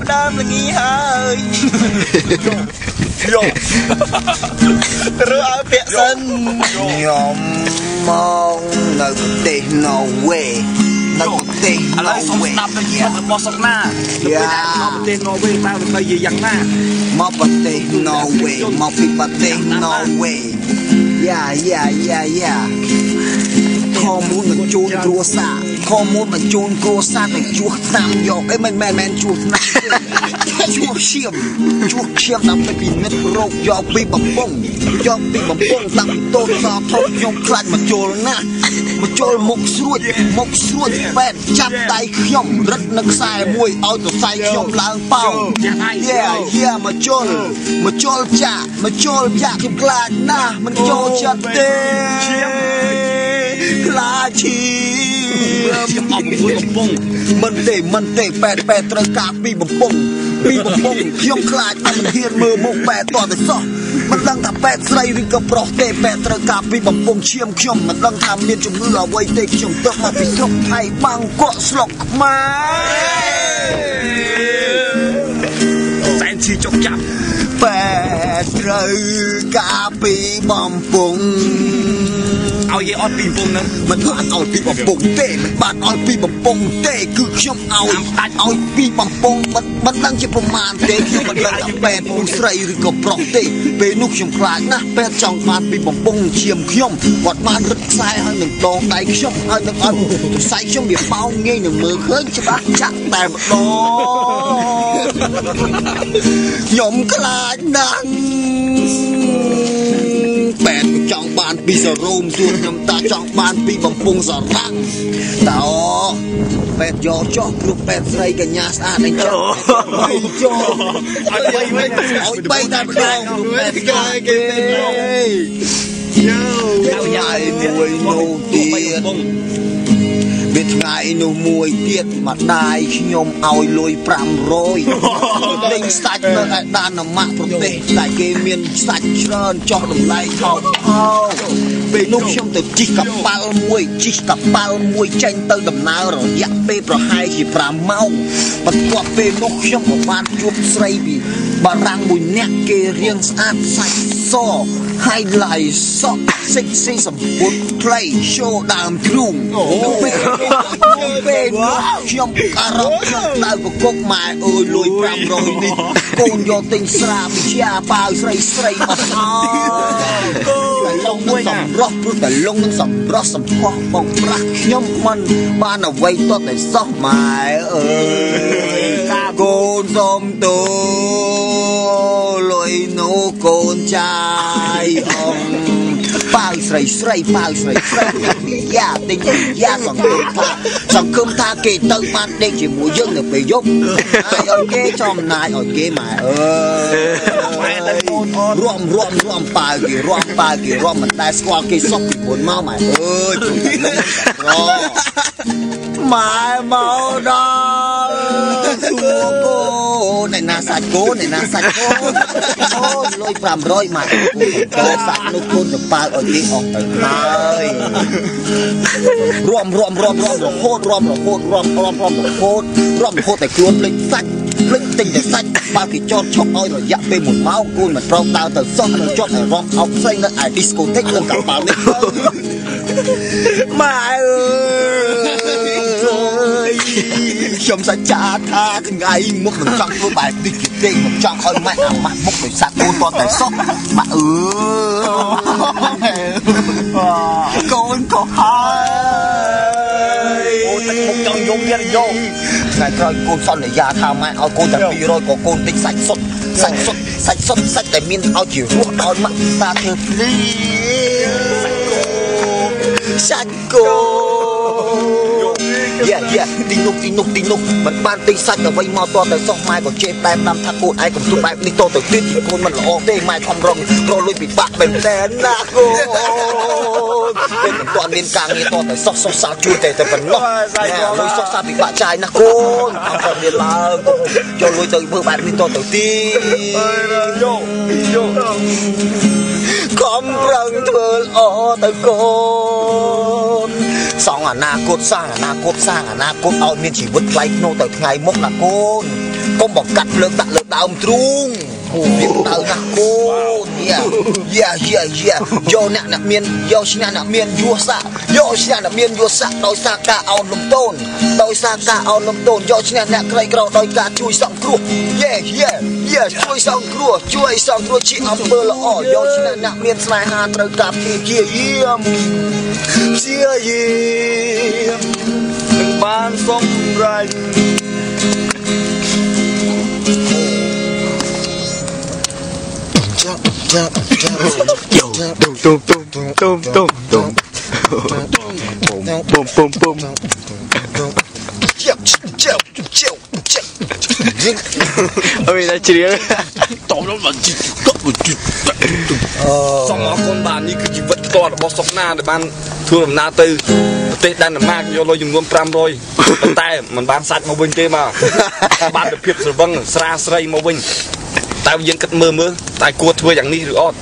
ផ្ដើមល្ងាហើយយករើឲ្យពាក់សិន ខ្ញុំមកនៅប្រទេស Norway នៅប្រទេស ឥឡូវសូមស្ដាប់ទៅជីវិតរបស់សុកណានៅពេលដែលមកប្រទេស Norway តើវាទៅជាយ៉ាងណា មកប្រទេស Norway មកពីប្រទេស Norway យ៉ាយ៉ាយ៉ាយ៉ាខមូលបញ្ជូនគ្រួសារខមូលបញ្ជូនគ្រួសារទៅជួសថ្នាំយកអីមិនមែនមែនជួសថ្នាំទេជួសឈាមជួសឈាមដើម្បីពិនិត្យរោគយកពីបំពង់យកពីបំពង់តាំងពីតូចសធំខ្ញុំខ្លាចមកជុលណាស់មកជុលមុខស្រួចមុខស្រួចពេទ្យចាប់ដៃខ្ញុំរឹតនឹងខ្សែមួយឲ្យសរសៃខ្ញុំឡើងប៉ោងយ៉ាយ៉ាមកជុលមកជុលចាក់មកជុលចាក់ខ្ញុំខ្លាចណាស់មិនចូលចិត្តទេខ្លាចឈី មអស់មួយកំពង់ មិនទេមិនទេប៉ែតប៉ែតត្រូវការពីបំពង់ពីបំពង់ខ្ញុំខ្លាចតែមិនហ៊ានមើលមុខប៉ែតតតែសោះមិនដឹងថាប៉ែតស្រីឬក៏ប្រុសទេប៉ែតត្រូវការពីបំពង់ឈាមខ្ញុំមិនដឹងថាមានជំងឺអ្វីទេខ្ញុំទៅមកពីស្រុកថៃបាងកក់ស្លុកខ្មែរ សែនឈឺចុកចាប់ ប៉ែតត្រូវការពីបំពង់ ឲ្យគេអត់ពីបំពង់ហ្នឹង មិនបានឲ្យពីបំពង់ទេមិនបានឲ្យពីបំពង់ទេគឺខ្ញុំឲ្យដាច់ឲ្យពីបំពង់មិនមិនដឹងជាប្រមាណទេខ្ញុំមិនដឹងថាពេទ្យពូស្រីឬក៏ប្រុសទេពេលនោះខ្ញុំខ្លាចណាស់ពេទ្យចង់បានពីបំពង់ឈាមខ្ញុំគាត់បានរឹតខ្សែឲ្យនឹងដងដៃខ្ញុំឲ្យនឹងឲ្យខ្សែខ្ញុំវាប៉ោងងាយនឹងមើលឃើញច្បាស់ចាក់តែម្ដងខ្ញុំខ្លាចណាស់ពេទ្យចង់បានពីសរោមសួរខ្ញុំតាចង់បានពីបំពង់សរាំងតើពេទ្យយកចុះព្រោះពេទ្យស្រីកញ្ញាស្អាតអញ្ចឹងបីចុះ ឲ្យបីវិញ ឲ្យបីតែម្ដងពេទ្យគេគេ យោ ថ្ងៃមួយនោះទៀតវាថ្ងៃនោះមួយទៀតម្ដាយខ្ញុំឲ្យលុយ500ទិញសាច់នៅឯដានម៉ាក់ប្រទេសតែគេមានសាច់ច្រើនចោះតម្លៃថោកថោកពេលនោះខ្ញុំទៅជិះកប៉ាល់មួយជិះកប៉ាល់មួយចេញទៅដំណើររយៈពេលប្រហែលជា5ម៉ោងបន្ទាប់ពេលនោះខ្ញុំក៏បានជួបស្រីពីបារាំងមួយនាក់គេរៀងស្អាតសាច់ស highlight សក់ sexy សម្ពុតខ្លី show ដើមទ្រូងពេលនោះខ្ញុំអារម្មណ៍ខ្ញុំដៅកគុកម៉ែអើយលុយ500នេះកូនយកទិញស្រាបជាបាវស្រីស្រីអស់ហើយលងនឹងសម្រស់ព្រោះតែលងនឹងសម្រស់សម្ផស្សបងប្រាស់ខ្ញុំមិនបានអ្វីតតែសោះម៉ែអើយកូនសុំទូលុយនោះកូនចាយអងប៉ាវស្រីស្រីប៉ាវស្រីស្រីយ៉ាទិញយ៉ាសង្ឃឹមថាសង្ឃឹមថាគេទៅបានដេកជាមួយយើងនៅពេលយប់ហើយឲ្យគេចំណាយឲ្យគេម៉ែអើយរំរំរំប៉ាវគេរំប៉ាវគេរំមិនដែលស្គាល់គេសោះពីមុនមកម៉ែអើយព្រោះតែលងក្រម៉ែមកដល់សួរកូនឯណាសាច់កូនឯណាសាច់កូនអូលុយ500ម៉ែកូនសាច់នោះកូនទៅប៉ាវឲ្យគេអស់ទៅហើយរំរំរំរំរហូតរំរហូតរំរំរំរហូតរំរហូតតែខ្លួនភ្លេចសាច់ភ្លេចទិញតែសាច់បើគេចតឈប់ឲ្យរយៈពេល1ម៉ោងកូនមិនព្រមដើរទៅសោះនឹងចតឲ្យរំអោបស្រីនៅឯឌីស្កូតេកលើកប៉ាល់នេះម៉ែអើយខ្ញុំសច្ចាថាថ្ងៃមុខមិនចង់ធ្វើបែបនេះទេមិនចង់ឲ្យម៉ែអាម៉ាស់មុខដោយសារកូនតតែសោះម៉ាក់អើយកូនក៏ហើយ អូទឹកមុខចង់យំទៀតយក ថ្ងៃក្រោយកូនសន្យាថាម៉ែឲ្យកូនតែ200ក៏កូនទិញសាច់សុទ្ធសាច់សុទ្ធសាច់សុទ្ធសាច់តែមានឲ្យជារស់ដល់ម៉ាក់តាធ្វើភ្លីសាច់គោយ៉ាយ៉ាទីនោះទីនោះទីនោះមិនបានទិញសាច់អ្វីមកតតែសោះម៉ែក៏ជេរបែបតាមថាកូនឯងកុំធ្វើបែបនេះតទៅទៀតកូនមិនល្អទេម៉ែខំរងរលុយពិបាកមែនតើណាកូនពេលមិនទាន់មានការងារតតែសោះសោះសាលជួយតែតែប៉ុណ្ណោះលុយសោះសាលពិបាកចាយណាស់កូនខំតែមានឡើងយកលុយទៅធ្វើបែបនេះតទៅទៀត យកយក ខំប្រឹងធ្វើល្អទៅកូនសងអនាគតសាងអនាគតសាងអនាគតឲ្យមានជីវិតថ្លៃថ្នូរទៅថ្ងៃមុខណាកូន កុំបង្កាត់ភ្លើងដាក់លើដើមទ្រូងវាដៅណាស់កូនយ៉ាយ៉ាយ៉ាយ៉ាយកអ្នកអ្នកមានយកឈ្នះអ្នកមានយស័កយកឈ្នះអ្នកមានយស័កដោយសារការអោនលំទោនដោយសារការអោនលំទោនយកឈ្នះអ្នកក្រីក្រដោយការជួយសង្គ្រោះយេយេយេជួយសង្គ្រោះជួយសង្គ្រោះជាអំពើល្អយកឈ្នះអ្នកមានស្នេហាត្រូវការព្យាយាមព្យាយាមនឹងបានសម្រេចទុំទុំទុំទុំទុំពុំពុំពុំ ជាជាជាជា អើយតែជ្រៀង តោដល់មកជីតបជីសូមអរគុណបាទនេះគឺជីវិតផ្ទាល់របស់សុកណាដែលបានធ្វើដំណើរទៅប្រទេសដាណឺម៉ាកយកលុយចំនួន500ប៉ុន្តែมันបានសាច់មកវិញទេបាទបានទៅភាពស្រវឹងស្រាស្រីមកវិញតែយើងគិតមើលមើលតែគួរធ្វើយ៉ាងនេះឬអត់